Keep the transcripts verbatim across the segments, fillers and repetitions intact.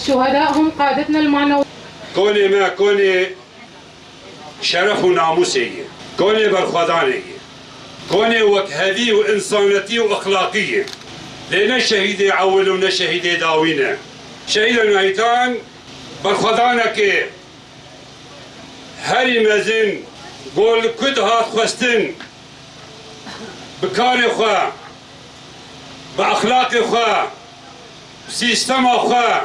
شهدائهم قادتنا المعنوية. Konê me, konê şeref û namûsê ye. Konê berxwedanê ye. Konê wekhevî û însanetî û exlaqî ye. Lê ne şehîdê ewil û ne şehîdê dawî ne. Şehîda Nahîtan berxwedanekê herî mezin, ku li ku dihat xwestin, bi karê xwe, bi exlaqê xwe, bi sîstema xwe,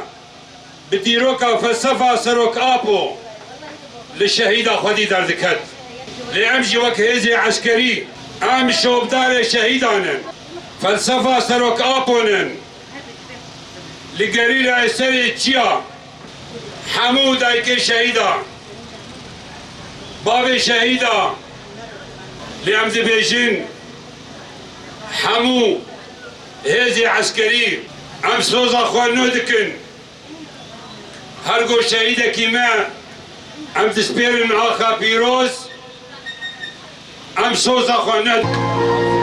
bi dîroka felsefa Serok Apo li şehîda xwedî derdiket. Lê em jî wek hêzê eskerî, em şopdarê şehîdan in. Felsefa Serok Apo nin. Li gerîlayê serê çiya hemû dayikê şehîda, bavê şehîda, lê em dibêjin hemû hêzê eskerî, em soza xwe nû dikin. Her go şehîdekî me, em dispêrin axa pîroz, em soza xwe nû dikin.